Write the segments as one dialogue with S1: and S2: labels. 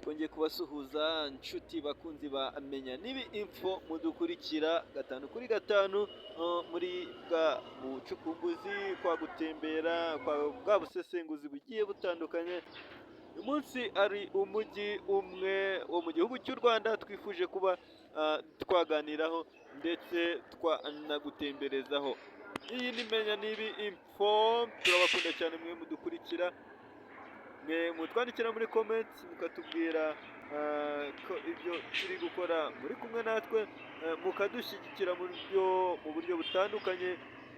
S1: Twongeye kubasuhuza, nshuti bakunzi ba Menya Nibi Info, mudukurikira gatanu kuri gatanu muri bwa bucukumbuzi, kwa gutembera, kwa bwa busesenguzi bugiye butandukanye. Uyu munsi ari umujyi umwe wo mu gihugu cy'u Rwanda twifuje kuba twaganiraho ndetse twanagutemberezaho. Iyi ni Menya Nibi Info, turabakunda cyane mwe mudukurikira, mwe mutwandikira muri comment mukatubwira ko ibyo turi gukora muri kumwe natwe, mukadushyigikira mu buryo butandukanye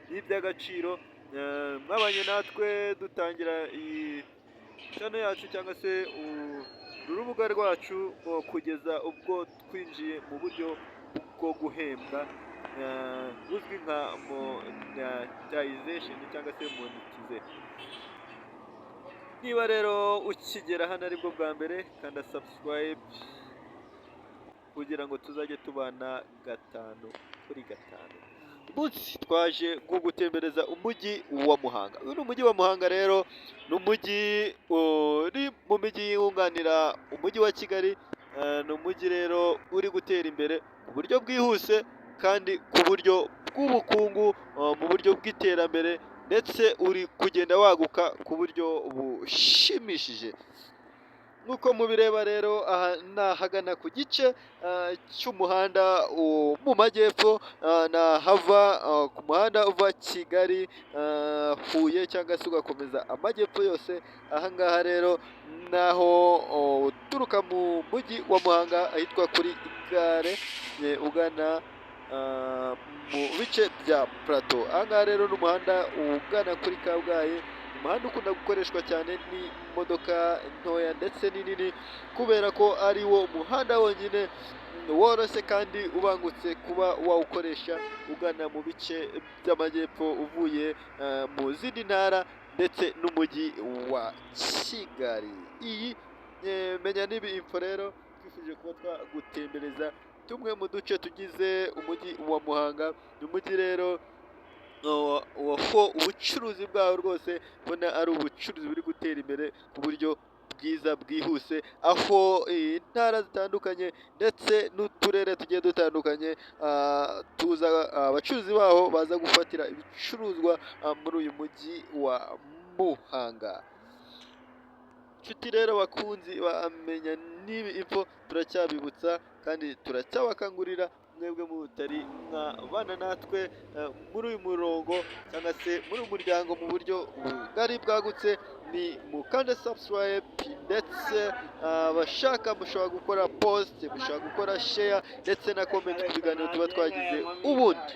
S1: n'iby'agaciro. Mwabanye natwe dutangira iyi channel yacu cyangwa se uru rubuga rwacu, kugeza ubwo twinjiye mu buryo bwo guhembwa buzwi nka monetization cyangwa se monetize. Niba rero ukigera hano aribwo bwa mbere, kanda subscribe kugira ngo tuzajye tubana gatanu kuri gatanu. Uyu munsi twaje gutembereza umujyi wa Muhanga. Uyu ni umujyi wa Muhanga rero, ni umujyi uri mu mijyi yunganira umujyi wa Kigali, ni umujyi rero uri gutera imbere ku buryo bwihuse kandi ku buryo bw'ubukungu, mu buryo bw'iterambere, ndetse uri kugenda waguka ku buryo bushimishije. Nk'uko mubireba rero, aha ni ahagana ku gice cy'umuhanda mu majyepfo, ni ahava ku muhanda uva Kigali, Huye cyangwa se ugakomeza amajyepfo yose. Aha ngaha rero ni aho uturuka mu mujyi wa Muhanga ahitwa kuri gare ugana mu bice bya Plateau. Aha ngaha rero ni umuhanda ugana kuri Kabgayi, umuhanda ukunda gukoreshwa cyane n'imodoka ntoya ndetse n'inini, kubera ko ari wo muhanda wonyine woroshye kandi ubangutse kuba wawukoresha ugana mu bice by'amajyepfo uvuye mu zindi ntara ndetse n'umujyi wa Kigali. Iyi Menya Nibi Info rero twifuje kuba twagutembereza tumwe mu duce tugize umujyi wa Muhanga. Ni umujyi rero aho ubucuruzi bwawo rwose ubona ari ubucuruzi buri gutera imbere ku buryo bwiza bwihuse, aho intara zitandukanye ndetse n'uturere tugiye dutandukanye tuza abacuruzi baho baza gufatira ibicuruzwa muri uyu mujyi wa Muhanga. Nshuti rero bakunzi ba Menya Nibi Info, turacyabibutsa kandi turacyabakangurira, mwebwe mutari mwabana natwe muri uyu murongo cyangwa se muri uyu muryango mu buryo bugari bwagutse, ni mukande subscribe, ndetse abashaka mushobora gukora post, mushobora gukora share ndetse na comment ku biganiro tuba twagize ubundi.